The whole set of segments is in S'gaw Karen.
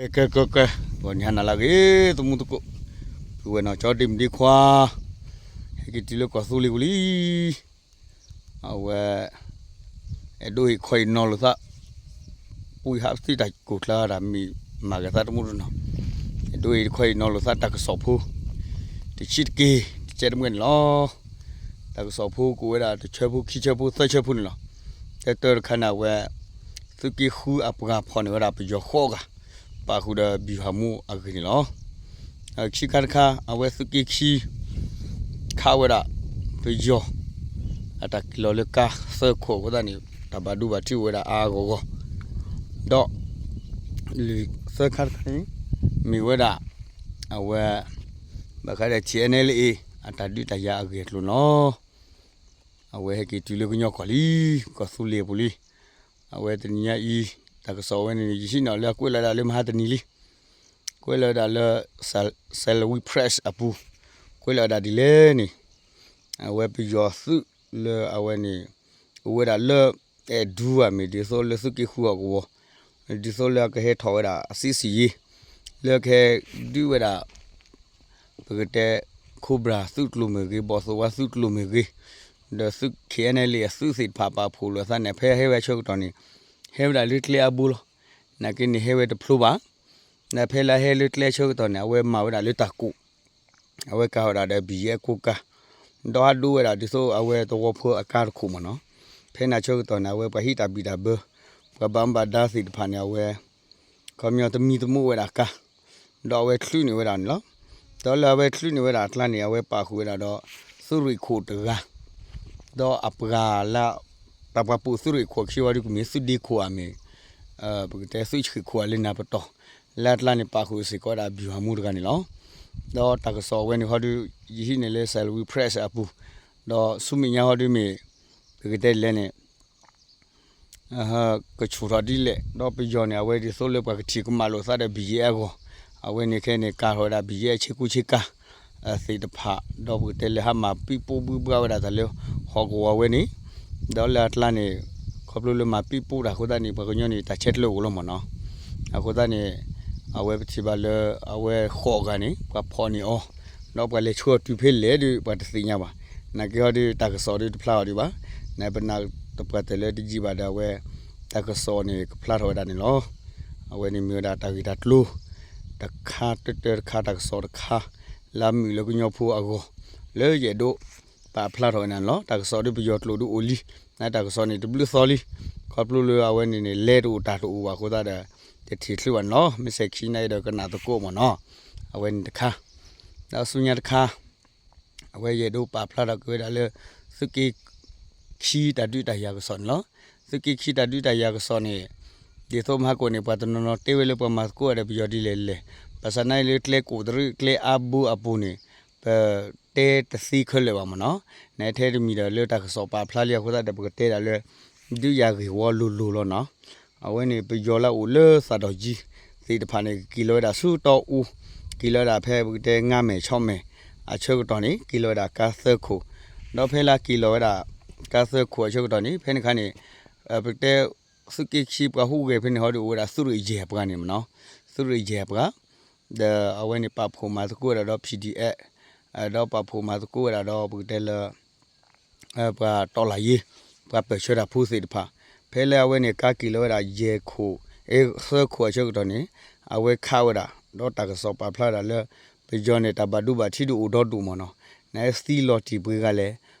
ကဲ ကဲ ကဲ ကဲ, ဂီၤနံၤဟါနၤလၢအဂ့ၤ သမူသကိး, ပုၢ်ဝဲၢ်နီၢ်ကၠီဒ့မုၣ်ဒ့ခွါ, ဟဲက့ၤတုၤလၢကီၢ်သူလ့ၤပူၤလံ. အဝဲ အဲၣ်ဒိးအံၤခီအံၤနီၤလိာ်သး, ပှံဟးပသံတၢ်ကိၢ်ကျါဒၣ်မ့ၢ်မၤက့ၤသးတမူတနီၤ, အဲၣ်ဒိးအံၤခီအံၤနီၤလိာ်သးတၢ်ကစီၣ်ဖိ တဆံတက့ၢ် တကဲတမှဲန့ၣ်လီၤ. တၢ်ကစီၣ်ဖိကိးဝဲဒၣ်တဆၢဖိခံဆၢဖိသၢဆၢဖိန့ၣ်လီၤ. တၢတၢတခါန့ၣ် အဝဲ သုးက့ဃုအပှၤဖီၣ်န့ၢ်ဝဲဒၣ်ပယီၤဃိးဂၤ, ပာ်ဃုာ်ဒီးဘံၣ်ဟးမူအဂ့ၢ်န့ၣ်လီၤ. ခံခါတခါ အဝဲသုးက့ခံ ခးဝဲဒၣ် ပယီၤ အတၢ်က့ၤလီၤလၢကါသၢခိၣ်အဃိသတးန့ၣ် တၢ်ဘၣ်ဒိဘၣ်ထံးအိၣ်ဝဲဒၣ်အါအါဂီၢ်ဂီၢ်, ဒီး သၢခါတခါန့ၣ် မ့ၢ်ဝဲဒၣ် အဝဲ ဘၣ်ဃးဒီး ထံၣ်အဲၣ်အဲၣ်လ်အ့ အတၢ်ဒုးတၢ်ယၤအဂ့ၢ်အကျိၤန့ၣ်လီၤ. အဝဲဟဲက့ၤတုၤလၢကညီကီၢ်လံ, ကီၢ်သူလ့ၤအပူၤလံ. အဝဲတနံၤညါအံၤ တၢ်ကစီၣ်ဝဲန့ၣ်န့ၣ် ယဟံးန့ၢ်အီၤလၢအကွဲးလီၤဝဲဒၣ်လၢ မဟါတနံၤလံ. ကွဲးလီၤဝဲဒၣ်လၢ Salween Press အပူၤ, ကွဲးလီၤဝဲဒၣ်ဒ်လဲၣ်န့ၣ် အဝဲပယီၤသုးလၢအဝဲန့ၣ် အိၣ်ဝဲဒၣ်လၢ အဲၣ်ဒူအမ့ၢ်ဒ်သိးလၢသုးက့ဃုအကဝီၤ, ဒ်သိးလၢအကဟဲထီၣ်ဝဲဒၣ်အစံးစံးယ့, လၢကဟဲဒုးဝဲဒၣ် ပကတဲ Cobra သုးကျိၤမ့ၢ်ဂ့ၤ, ဘီၣ်သိၣ်ဝါသုးကျိၤမ့ၢ်ဂ့ၤ, ဒီးသုး ခ့ၣ်အဲၣ်အဲၣ်လ်အ့ အသုးသ့ၣ်တဖၣ်ပာ်ဖှိၣ်လိာ်အသးန့ၣ် ဖဲဟဲဝဲအဆၢကတီၢ်န့ၣ် ဟဲဝဲဒၣ်လၢကျဲအါဘိလီၤ. နာ်က့န့ၣ်ဟဲဝဲတဖျိဘၣ်. ဒီးဖဲလၢဟဲလၢကျဲအဆၢကတီၢ်န့ၣ် အဝဲမၤဝဲဒၣ်လၢတၢ်ကိး အဝဲကၤဝဲဒၣ်ဒီး ဘံၣ်ယဲၢ်ကိးကၤ, ဒီးဟးဒိဝဲဒၣ်ဒ်သိးအဝဲသဝီဖိအကါတခိၣ်မ့ၢ်နီၤ. ဖဲန့ၣ်အဆၢကတီၢ်န့ၣ် အဝဲပှၤဟံးတၢ်ဘံၣ်တၢ်ဘၢ, ပှၤဘၣ်မူဘၣ်ဒါသ့ၣ်တဖၣ်န့ၣ် အဝဲ ခီပညီတမံတမုာ်ဝဲဒၣ်ကါ, ဒီးအဝဲချုးန့ၢ်ဝဲဒၣ်န့ၣ်လီၤ. ဒီးလၢအဝဲချုးန့ၢ်ဝဲဒၣ်အကျါန့ၣ် အဝဲပာ်ဃုာ်ဝဲဒၣ်ဒီး သုးရ့ၣ်ခိၣ်တဂၤ, ဒီးအပှၤလၢ တၢ်ပှၤပိာ်သုးရ့ၣ်ခိၣ်ခံဝဲဒုးကမ့ၢ်သုးဒ့ခိၣ်ဧါမ့ၢ် ပကတဲသုးဆံးခိၣ်ဧါလၢနၤပတီၢ်, လၢအကျါန့ၣ် ပာ်ဃုာ်စ့ၢ်ကီးဝဲဒၣ်ဘံၣ်ဟးမူတဂၤန့ၣ်လီၤ. ဒီးတၢ်ကစီၣ်အဝဲန့ၣ်ဟီဒုး ယဟံးန့ၢ်လၢ Salween Press အပူၤ, ဒီးဆူမဲာ်ညါဟီဒုးမ့ၢ် ပကတဲဒ်လဲၣ်န့ၣ် ကဆူၣ်ထီၣ်ဒ်လဲၣ်, ဒီးပယီၤန့ၣ် အဝဲဒ်သိးလၢပှၤကထံၣ်ကမၣ်လိာ်သးဒီး ဘံၣ်ယဲၢ်အဂီၢ်, အဝဲန့ၣ်ခဲန့ၣ် ကၤထီၣ်ဝဲဒၣ် ဘံၣ်ယဲၢ်အဆ့ကူဆ့ကၤ သ့ၣ်တဖၣ်, ဒီးပကတဲလၢဟးမၤပံးပိၢ်ဘုဘှါဝဲဒၣ်တၢ်လၢဟီၣ်ကဝီၤဝဲန့ၣ်, ဒီးလၢအကျါန့ၣ် ခီဖျိလၢမၤပံးပိၢ်တၢ်အဃိသတးန့ၣ် ပှၤကညီန့ၣ် တၢ်ဆဲးကျၢအိၣ်လီၤမ့ၢ်နီၤ. အဃိသတးန့ၣ် အဝဲပထံၣ်ဘၣ်လၢ အဝဲဃိးဂၤန့ၣ် ပှၤဖီၣ်န့ၢ်အီၤ, ဒီးပှၤလဲၤဆှၢအီၤတုၤဖဲလဲၣ်ဒီး ပှၤတသ့ၣ်ညါဘၣ်. နာ်က့ဟီဒုး တၢ်ကစီၣ်ဒုးတဖျါအီၤဒံးဘၣ်. နပနၢ်တပှၢ်တၢၢ်လၢတယံာ်ဘၣ်ဒီး အဝဲ တၢ်ကစီၣ်န့ၣ် ကဖျါထီၣ်ဝဲဒၣ်န့ၣ်လီၤ. အဝဲန့ၣ်မ့ၢ်ဝဲဒၣ်တၢ်ဂ့ၢ်တၢ်ကျိၤ တခါတၢတၢတခါ တၢ်ကစီၣ်တခါ လၢအမုာ်လၢကညီဖိအဂီၢ် လၢယအဲၣ်ဒိးပာ်ဖျါထီၣ်ဝဲဒၣ်န့ၣ်လီၤ. တၢ်ကစီၣ်ဒုးပယီၤကျိာ်ဒုးအိၣ်လံ, နတၢ်ကစီၣ်န့ၣ် တဘျုးသီလံ. ခီဖျိလၢအဝဲန့ၣ်န့ၣ် လဲၤတအိၣ်တၢ်တအိၣ်ဘၣ်အဃိသတးဒီး တထံၣ်ချုးဘၣ်န့ၣ်လီၤ. မ့ၢ်စဲၤခံနၣ်ရံၣ်ဒီးကနၣ်သကိးမ့ၢ်နီၤ. အဝဲန့ၣ်တခါ, ဒီးဆူညါတခါ အဝဲယအဲၣ်ဒိးပာ်ဖျါထီၣ်က့ၤဝဲဒၣ်လၢ သုးက့ခံတၢ်ဒုးတၢ်ယၤကစီၣ်န့ၣ်လီၤ. သုးက့ခံတၢ်ဒုးတၢ်ယၤကစီၣ်န့ၣ် ဒ်သိးမဟါကိၣ်န့ၣ် ပှၤတနီၤနီၤတဲဝဲလၢပှၤမၤသကိးဝဲဒီးပယီၤဒ်လဲၣ်လဲၣ်, ဘၣ်ဆၣ်နာ်အံၤလၢကျဲကိးတရံးကျဲအါဘိအပူၤန့ၣ် ပတဲတသ့ခဲလၢာ်ဘၣ်မ့ၢ်နီၤ. နထဲတမံၤဒီးလၢတၢ်ကစီၣ်ပာ်ဖျါလံအဃိသတးဒီး ပကတဲဒၣ်လၢ ဒုးယၤဂ့ၢ်ဝီလိၤလိၤလီၤနီၤ. အဝဲန့ၣ် ပယီၤလၢအအိၣ်လၢသးဒီၣ်ကံသ့ၣ်တဖၣ်န့ၣ် က့ၤလီၤဝဲဒၣ်ဆူတီအူ, က့ၤလီၤဝဲဒၣ်ဖဲပကတဲငါးမဲာ်ဆီမဲာ် အဆၢကတီၢ်န့ၣ် က့ၤလီၤဝဲဒၣ်ကါသၢခိၣ်, ဒီးဖဲလၢက့ၤလီၤဝဲဒၣ် ကါသၢခိၣ်အဆၢကတီၢ်န့ၣ် ဖဲန့ၣ်အခါန့ၣ် ပကတဲ သုးက့ခံပှၤဟူးဂဲၤဖဲန့ၣ်ဟီဒီးအိၣ်ဝဲဒၣ်သုးရ့ၣ်ယဲၢ်ပှၤန့ၣ်မ့ၢ်နီၤ, သုးရ့ၣ်ယဲၢ်ပှၤ ဒီးအဝဲန့ၣ်ပာ်ဖှိၣ်မၤသကိးဝဲဒၣ်ဒီး PDF ဒီးပာ်ဖှိၣ်မၤသကိးဝဲဒၣ်ဒီးပကတဲလၢ ပှၤတီလၢ်ယ့ ပှၤပၢၢ်ဆၢတၢ်ဖိသ့ၣ်တဖၣ်, ဖဲလၢအဝဲန့ၣ် ကါက့ၤလီၤဝဲဒၣ်ယဲၢ်ခိၣ် သၢခိၣ်အဆၢကတီၢ်န့ၣ် အဝဲခးဝဲဒၣ် ဒီးတၢ်ကစီၣ်ပာ်ဖျါဝဲဒၣ်လၢ ပယီၤန့ၣ် တၢ်ဘၣ်ဒိဘၣ်ထံးဒုးအိၣ်ဒီဒူၣ်မ့ၢ်နီၤ, နသံလီၤတံၢ်ပှဲၤဂၤလဲၣ်,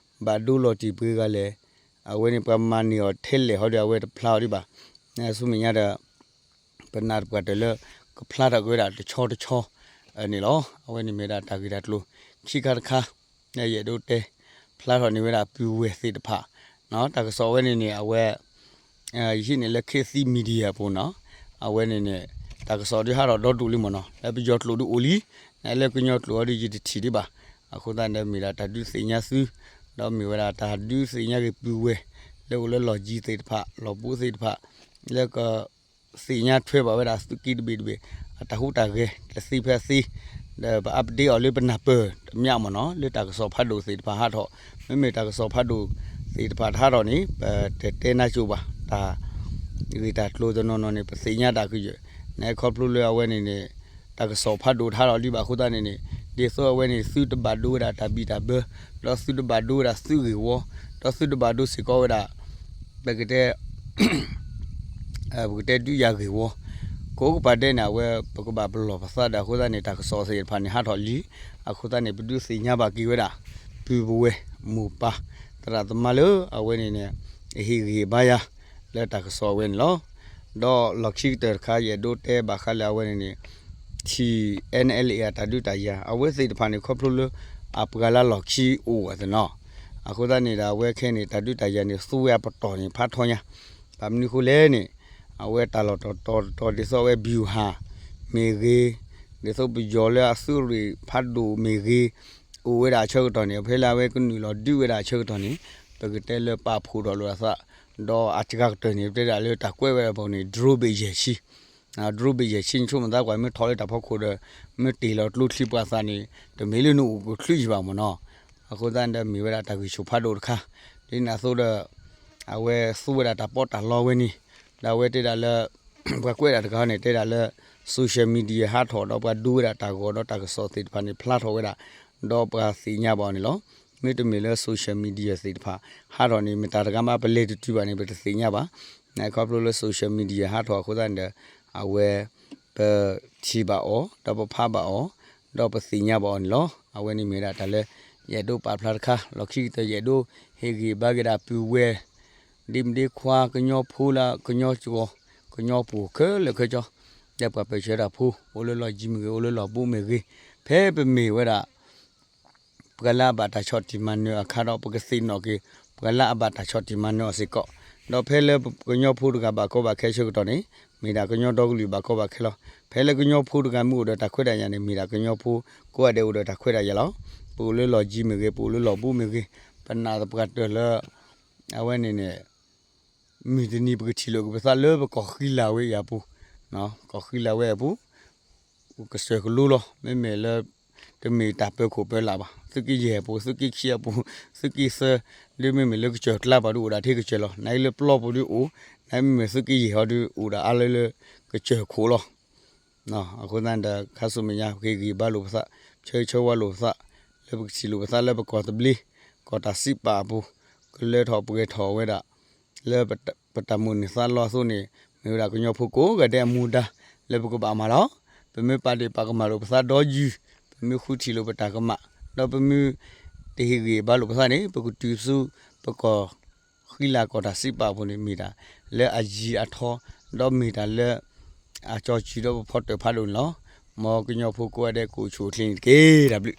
ဘၣ်ဒိလီၤတံၢ်ပှဲၤဂၤလဲၣ်, အဝဲန့ၣ်ပှၤမၤန့ၢ်အီၤထဲလဲၣ်ဟီဒီး အဝဲတဖျါအီၤဒံးဘၣ်, ဆူမဲာ်ညါဒီး ပနၢ်တပှၢ်တၢၢ်လၢ ကဖျါထီၣ်က့ၤဝဲဒၣ်တဆီတဆီ န့ၣ်လီၤ. အဝဲန့ၣ်မ့ၢ်ဒၣ်တၢ်ဂ့ၢ်တၢ်ကျိၤ ခံခါတခါ ယအဲၣ်ဒိးတဲ ဖျါထီၣ်န့ၢ်ဝဲဒၣ်ပုၢ်ဝဲၢ်သ့ၣ်တဖၣ်, တၢ်ကစီၣ်ဝဲန့ၣ်န့ၣ် အဝဲ ယဟံးန့ၢ်လၢ ခေတ်သစ် Media အပူၤနီၤ, အဝဲန့ၣ်န့ၣ် တၢ်ကစီၣ်ဒုးဟးထီၣ်ဒီဒူၣ်လံမ့ၢ်နီၤ, လၢပယီၤကျိာ်ဒုးအိၣ်လံ, နလၢကညီကျိာ်အီၤဒုးယတထံၣ်ဒံးဘၣ်, အဃိသတးဒီးမ့ၢ်ဒၣ်တၢ်ဒုးသ့ၣ်ညါသု, ဒီးမ့ၢ်ဝဲဒၣ်တၢ်ဒုးသ့ၣ်ညါက့ၤပုၢ်ဝဲၢ် လၢအိၣ်လၢလီၢ်ကံသ့ၣ်တဖၣ် လီၢ်ဘူးသ့ၣ်တဖၣ် လၢက သ့ၣ်ညါထွဲဘၣ်ဝဲဒၣ်သုးက့တဘ့ၣ်တဘ့ၣ် အတၢ်ဟူးတၢ်ဂဲၤ တသ့ဖဲအသ့, ဒီးပ update အီၤလၢပနၢ်ပၢၢ်တမျၢ်မ့ၢ်နီၤ, လၢတၢ်ကစီၣ်ဖးဒိၣ်သ့ၣ်တဖၣ်ဟးထီၣ်, မ့မ့ၢ်တၢ်ကစီၣ်ဖးဒိၣ်သ့ၣ်တဖၣ်တဟးထီၣ်န့ၣ် ပတတဲနါစိၤဘၣ်, တၢ်ဂ့ၢ်တၢ်ကျိၤတနီၤနီၤန့ၣ် ပသ့ၣ်ညါတၢ်ကယၢၢ်, နခီဖျိလၢအဝဲန့ၣ်န့ၣ် တၢ်ကစီၣ်ဖးဒိၣ်တဟးထီၣ်လံဘၣ်အဃိသတးန့ၣ်န့ၣ် ဒ်သိးအဝဲန့ၣ် သုတဘၣ်ဒိဝဲဒၣ်တၢ်ဘံၣ်တၢ်ဘၢ, ဒီးသုတဘၣ်ဒိဝဲဒၣ်သုးဂ့ၢ်ဝီ, ဒီးသုတဘၣ်ဒိစ့ၢ်ကီးဝဲဒၣ် ပကတဲ ပကတဲဒုးယၤဂ့ၢ်ဝီ ကိးကပၤဒဲးန့ၣ် အဝဲပကဘၣ်ပလီၢ်ပသးဒီးအဃိသတးန့ၣ် တၢ်ကစီၣ်သ့ၣ်တဖၣ်န့ၣ်ဟးထီၣ်လံ. အဃိသတးန့ၣ် ပဒုးသ့ၣ်ညါဘၣ်က့ၤဝဲဒၣ် ပုၢ်ပဝဲၢ်မိၢ်ပၢ် သရၣ်သမါလၢအဝဲန့ၣ်န့ၣ် အဟ့ၣ်ဂံၢ်ဘါယၤ လၢတၢ်ကစီၣ်အဝဲန့ၣ်လီၤ. ဒီးလီၢ်ခံကတၢၢ်တခါ ယအဲၣ်ဒိးတဲဘၣ်ဃးလၢအဝဲန့ၣ်န့ၣ် ထံၣ် NLA အတၢ်ဒုးတၢ်ယၤ အဝဲသ့ၣ်တဖၣ်န့ၣ် ခီဖျိလၢအပှၤလၢလီၢ်ခံအိၣ်အသနီၤ အဃိသတးန့ၣ်ဒီး အဝဲခဲအံၤန့ၣ် တၢ်ဒုးတၢ်ယၤန့ၣ် သူဝဲအပတီၢ်န့ၣ် ဖးထီညါ. ဘၣ်မနုၤအဃိလဲၣ်န့ၣ် အဝဲတၢ်လီၢ်တတီၤတတီၤ ဒ်သိးအဝဲ ဗျူဟာ မ့ၢ်ဂ့ၤ, ဒ်သိးပယီၤလၢအသုးရ့ၣ်ဖးဒိၣ်မ့ၢ်ဂ့ၤ, အိၣ်ဝဲဒၣ်အဆၢကတီၢ်န့ၣ် ဖဲလၢအဝဲကနုာ်လီၤဒုးဝဲဒၣ်အဆၢကတီၢ်န့ၣ် ပကတဲလၢပာ်ဖှိၣ်ထီၣ်လိာ်အသး, ဒီးအစှၤကတၢၢ်န့ၣ် ပတဲဒၣ်လၢတၢ်ကွဲးဝဲဒၣ်ပူၤန့ၣ် drone ဘ့ၣ်ယဲၢ်ဆံ drone ဘ့ၣ်ယဲၢ်ဆံ နဆိကမိၣ်သးကွၢ် မ့ၢ်ထီၣ်လၢတၢ်ဖီခိၣ်ဒီး မ့ၢ်တ့ၢ်လီၤကျိချံပှၤသးန့ၣ် တမ့ၢ်လၢနအိၣ်ကချုးယံၤဘၣ်မ့ၢ်နီၤ. အဃိသတးဒီးမ့ၢ်ဝဲဒၣ်တၢ်ဂံၢ်ဆူၣ်ဖးဒိၣ်တခါ, ဒ်န့ၣ်အသိးဒီး အဝဲသူဝဲဒၣ်တၢ်ပီးတၢ်လီဝဲန့ၣ်, ဒီးအဝဲတဲဒၣ်လၢ ပှၤကွဲးဒၣ်တဂၤန့ၣ် တဲဒၣ်လၢ social media ဟးထီၣ်ဒီးပှၤဒိဝဲဒၣ်တၢ်ဂီၤဒီးတၢ်ကစီၣ်သ့ၣ်တဖၣ်န့ၣ် ဖျါထီၣ်ဝဲဒၣ်, ဒီးပှၤသ့ၣ်ညါဘၣ်အီၤန့ၣ်လီၤ. မ့တမ့ၢ်လၢ social media သ့ၣ်တဖၣ် ဟးထီၣ်န့ၣ် မတၤတဂၤမးပလဲၤတတုၤဘၣ်န့ၣ် ပတသ့ၣ်ညါဘၣ်. နခီဖျိလၢ social media ဟးထီၣ်အဃိသတးန့ၣ်ဒီး အဝဲ ပထံၣ်ဘၣ်အီၤ ဒီးပဖးဘၣ်အီၤ ဒီးပသ့ၣ်ညါဘၣ်အီၤန့ၣ်လီၤ. အဝဲန့ၣ်မ့ၢ်ဝဲဒၣ်တၢ်လၢ ယအဲၣ်ဒိးပာ်ဖျါတခါ, လီၢ်ခံကတၢၢ် ယအဲၣ်ဒိးဟ့ၣ်ဂံၢ်ဘါက့ၤဒၣ်ပုၢ်ဝဲၢ် ဒ့မုၣ်ဒ့ခွါ ကညီဖိလၢကညီကီၢ် ကညီပူၤခဲလၢာ်ခဲဆ့, ဒီးပှၤပၢၢ်ဆၢတၢ်ဖိ အိၣ်လၢလီၢ်ယံၤမ့ၢ်ဂ့ၤ အိၣ်လၢလီၢ်ဘူးမ့ၢ်ဂ့ၤ, ဖဲပမ့ၢ်ဝဲဒၣ် ပှၤလၢအဘၣ်တၢ်ဆီၣ်တံၢ်မၤနၢၤအခါဒီး ပကသ့ၣ်နီၣ်က့ၤ ပှၤလၢအဘၣ်တၢ်ဆီၣ်တံၢ်မၤနၢၤအီၤစ့ၢ်ကီး, ဒီးဖဲလၢကညီဖိတဂၤဘၣ်ကီဘၣ်ခဲဆၢကတီၢ်န့ၣ် မ့ၢ်ဒၣ်ကညီဒီကလုာ်ဘၣ်ကီဘၣ်ခဲလီၤ. ဖဲလၢကညီဖိတဂၤမ့ၢ်အိၣ်ဒီးတၢ်ခွဲးတၢ်ယာ်န့ၣ် မ့ၢ်ဒၣ်ကညီဖိကိးဂၤဒဲးအိၣ်ဒီးတၢ်ခွဲးတၢ်ယာ်လီၤ. ပအိၣ်လၢလီၢ်ယံၤမ့ၢ်ဂ့ၤ ပအိၣ်လၢလီၢ်ဘူးမ့ၢ်ဂ့ၤ, ပနာ်သပှၢ်တၢၢ်လၢ အဝဲန့ၣ်န့ၣ် မုၢ်တနံၤပကထံၣ်လိာ်က့ၤပသးလၢပကီၢ်ဃံလၤဝဲအံၤအပူၤ, ကီၢ်ဃံလၤဝဲအပူၤ ကစၢၢ်ကလိလီၤ. မ့မ့ၢ်လၢ တမ့ၢ်တၢ်ပၢၤခိၣ်ပၢၤလၢ်ဘၣ်, သုးက့ယဲၢ်အပူၤ သုးက့ခံအပူၤ သုးက့သၢ ဒ်မ့မ့ၢ်လၢကစၢၢ်ကျါပူၤဒီးအိၣ်ဒၣ်ထဲကစၢၢ်လီၤ. နအံၤလၢပျီပူၤဒီးအိၣ်, နမ့မ့ၢ်သုးက့ယဲၢ်ဟီဒီး အိၣ်ဒၣ်အါလၢလၢကစၢၢ်ခိၣ်လီၤ. အဃိသတးဒီး ခါဆူမဲာ်ညါ ပကဟ့ၣ်ဂံၢ်ဘါလိာ်ပသး, ဆၢဂ့ၤဆၢဝါလိာ်ပသး လၢပကထံၣ်လိာ်ပသးလၢပကီၢ်သဘျ့ ကီၢ်တၢ်စံးပာ်အပူၤ ကလၢထီၣ်ပှဲၤထီၣ်ဝဲဒၣ် လၢပတၢ်မိၣ်န့ၢ်သးလီအသိးန့ၣ် မ့ၢ်ဝဲဒၣ်ကညီဖိကိးဂၤဒဲးအမူဒါ လၢပကဘၣ်မၤလီၤ. ပမ့ၢ်ပာ်ဒ့ၣ်ပာ်ကမၣ်လိာ်ပသးဒီးယုၢ်, ပမ့ၢ်ဃုထံၣ်လိာ်ပတၢ်ကမၣ်, ဒီးပမ့ၢ်တဟ့ၣ်ဂံၢ်ဘါလိာ်ပသးန့ၣ် ပကတုၤဆူပကီၢ်ဃံလၤကီၢ်တၢ်စံးပာ်အပူၤန့ၣ် မ့ၢ်တၢ်လၢအယံၤအထီ, ဒီးမ့ၢ်တၢ်လၢ အကၠီစုၤဒီးပဖီတၢၣ်ဖးဒိၣ်န့ၣ်လီၤ. မ်ကညီဖိကိးဂၤဒဲးကအိၣ်ဆူၣ်အိၣ်ချ့န့ၣ်တက့ၢ်. တၢ်ဘျုး